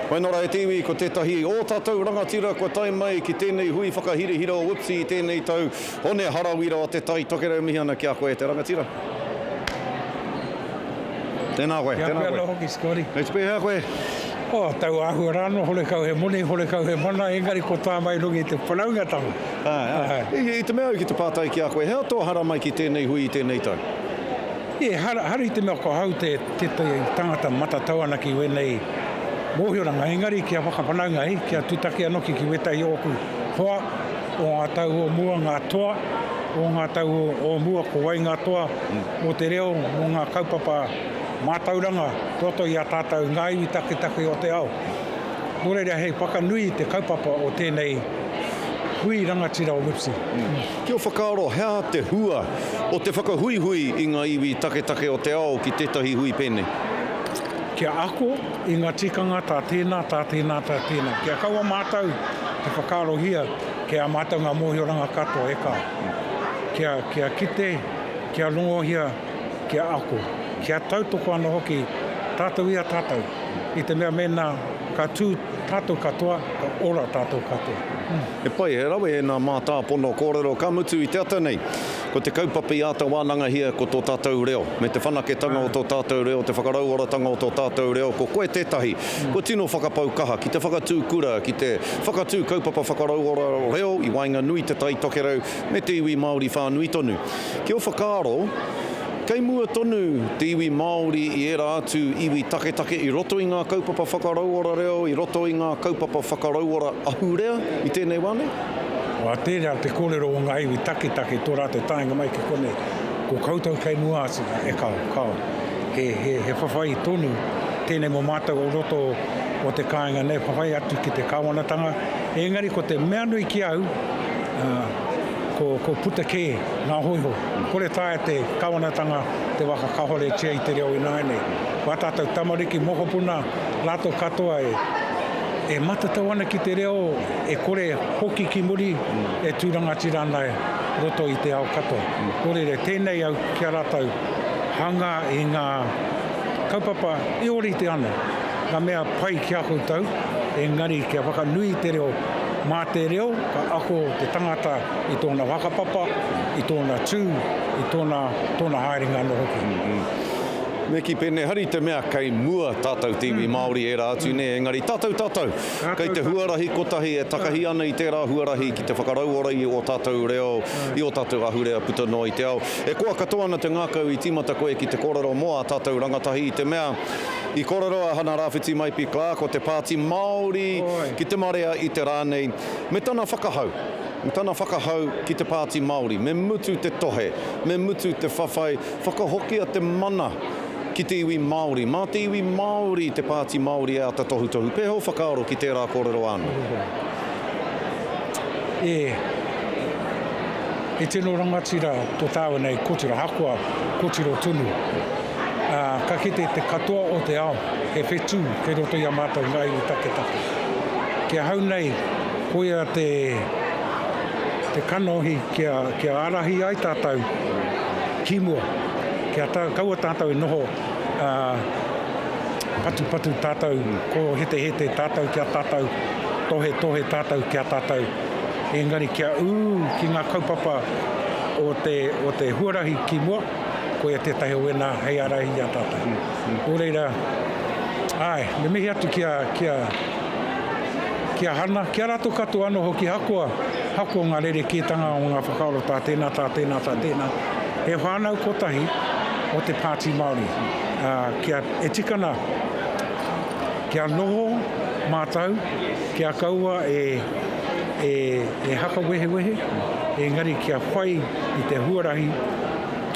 Wainora e te iwi, ko tētahi ō tātou rangatira kua tae mai ki tēnei hui whakahirahira o WIPCE i tēnei tau, Hone Harawira o Te Tai Tokerau mihi ana ki a koe e te rangatira. Tēnā koe, tēnā koe. Kia koe anō hoki, Scotty. Kei te pēhea koe? Oh, tau āhua rā anō, horekau he moni, horekau he mana, engari ko tā mai runga i te whanaungatanga. Āe, āe. I te mea au ki te pātai ki a koe, he aha tō haramai ki tēnei hui i tēnei tau? Ehara, ehara i te mea ko ahau te tētahi tangata matatau ana ki wēnei mōhioranga, engari kia whakawhanaunga ai, kia tūtaki anō ki wētahi o ōku hoa o ngā tau o mua, ngā toa o ngā tau o mua, ko wai ngā toa mō te reo, mō ngā kaupapa mātauranga roto i a tātou ngā iwi taketake o te ao. Nō reira, hei whakanui i te kaupapa o tēnei hui rangatira o WIPCE. Ki ō whakaaro, he aha te hua o te whakahuihui i ngā iwi taketake o te ao ki tētahi hui pēnei? Kia ako i ngā tikanga tā tēnā, tā tēnā, tā tēnā. Kia kaua mātou te whakaarohia kei a mātou ngā mōhioranga katoa, e kāo. Kia, kia kite, kia rongohia, kia ako. Kia tautoko anō hoki tātou i a tātou, i te mea mēnā ka tū tātou katoa, ka ora tātou katoa. He pai, he rawe ēnā mātāpono kōrero ka mutu i te ata nei. Ko te kaupapa i āta wānangahia ko tō tātou reo, me te whanaketanga o tō tātou reo, te whakarauoratanga o tō tātou reo, ko koe tētahi kua tino whakapau kaha ki te whakatū kura, ki te whakatū kaupapa whakarauora reo i waenganui Te Tai Tokerau me te iwi Māori whānui tonu. Ki ō whakaaro, Kei mua tonu te iwi Māori i ērā atu iwi taketake i roto i ngā kaupapa whakarauora reo, i roto i ngā kaupapa whakarauora ahurea i tēnei wā nei? Wā, tērā te kōrero o ngā iwi taketake tō rātou taenga mai ki konei, ko koutou kei mua atu, e kao, kao. He, he, he whawhai tonu tēnei mō mātou o roto o te kāinga nei, whawhai atu ki te kāwanatanga. Engari ko te mea nui ki au, ā, ko, ko puta kē ngā hōiho. Kore taea te kawanatanga te waka kahoretia i te reo ināianei. Ko ā tātou tamariki, mokopuna, rātou katoa e, e matatau ana ki te reo, e kore hoki ki muri, e tū rangatira ana roto i te ao katoa. Nō reira, tēnei au ki a rātou, hanga i ngā kaupapa e ōrite ana, ngā mea pai ki a koutou, engari kia whakanui i te reo Mā te reo ka ako te tangata i tōna whakapapa, i tōna tū, i tōna, tōna haerenga anō hoki. Me kī pēnei, hari te mea kei mua tātou te iwi Māori ērā atu nē, engari tātou tātou, kei te huarahi kotahi e takahi ana i tērā huarahi ki te whakarauora i ō tātou reo, i ō tātou ahurea puta noa i te ao. E koa katoa ana te ngākau i tīmata koe ki te kōrero mō ā tātou rangatahi i te mea, I kōrero a Hana Rāwhiti Maipi Clark o te Pāti Māori ki te marea i te rā nei, me tana whakahau, me tana whakahau ki te Pāti Māori, me mutu te tohe, me mutu te whawhai, whakahokia te mana ki te iwi Māori. Mā te iwi Māori te Pāti Māori e āta tohutohu. Pēhea ō whakaaro ki tērā kōrero āna? E, he tino rangatira tō tāua nei kotiro, ahakoa kotiro tonu. Ā, ka kite te katoa o te ao, he whetū kei roto i a mātou ngā iwi taketake. Ki ahau nei, koia te, te kanohi kia, kia ārahi ai tātou ki mua, kia tā, kaua tātou e noho, ā, patupatu tātou, kōhetehete tātou ki a tātou, tohetohe tātou ki a tātou, engari kia ū ki ngā kaupapa o te, o te huarahi ki mua, Koia tētahi o ēnā hei ārahi i a tātou. Nō reira, āe, me mihi atu ki a, ki a, ki a Hana, ki a rātou katoa anō hoki, ahakoa, ahakoa ngā rerekētanga o ngā whakaaro tā tēnā, tā tēnā, tā tēnā, he whānau kotahi o te Pāti Māori. Ā, kia, e tika ana, kia noho mātou, kia kaua e, e, e hakawehewehe, engari kia whai i te huarahi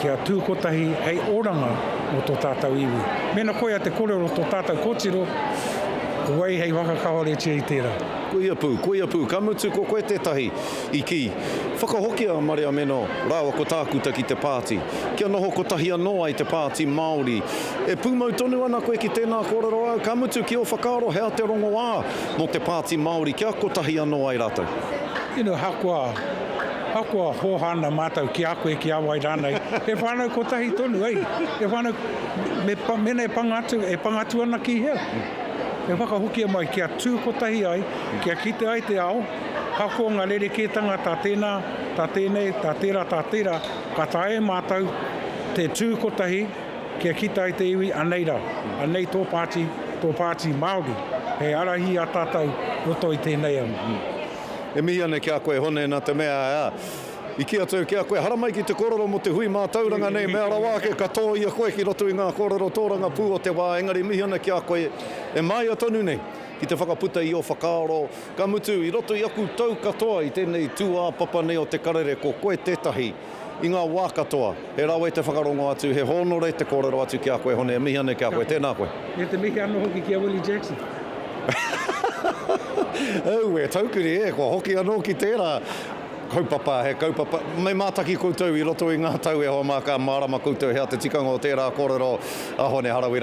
kia tū kotahi hei oranga mō tō tātou iwi. Mēnā koia te korero o tō tātou kōtiro, ko wai hei whakakahoretia i tērā? Koia pū, koia pū, ka mutu ko koe tētahi i kī, whakahokia a Mariameno rāua ko Tākuta ki te pāti, kia noho kotahi anō ai te Pāti Māori. E pūmau tonu ana koe ki tēnā kōrero āu, ka mutu ki ō whakaaro he aha te rongoā mō te Pāti Māori kia kotahi anō ai rātou? You know, ahakoa Ahakoa hōhā ana mātou ki a koe, ki a wai rānei, he whānau kotahi tonu, ei, he whānau, me, mēnā e panga atu, e panga atu ana ki hea? E whakahokia mai kia tū kotahi ai, kia kite ai te ao, ahakoa ngā rerekētanga tā tēnā, tā tēnei, tā tērā, tā tērā, ka taea e mātou te tū kotahi kia kite ai te iwi, anei rā, anei tō pāti, tō pāti Māori, hei ārahi i a tātou roto i tēnei ao. E mihi ana ki a koe Hone, nā te mea, I kī atu au ki a koe, haramai ki te kōrero mō te hui mātauranga nei, mea rawa ake ka tōia koe ki roto i ngā kōrero tōrangapū o te wā, engari mihi ana ki a koe e māia tonu nei ki te whakaputa i ō whakaaro, ka mutu, i roto i aku tau katoa i tēnei tūāpapa nei o te karere ko koe tētahi i ngā wā katoa, he rawe te whakarongo atu, he hōnore te kōrero atu ki a koe Hone, e mihi ana ki a koe, tēnā koe. Me te mihi anō hoki ki a Willie Jackson. Aue, taukiri e, kua hoki anō ki tērā. Kaupapa, he kaupapa, me mātaki koutou i roto i ngā tau e hoa mā ka mārama koutou hea te tikanga o tērā kōrero a Hone Harawira.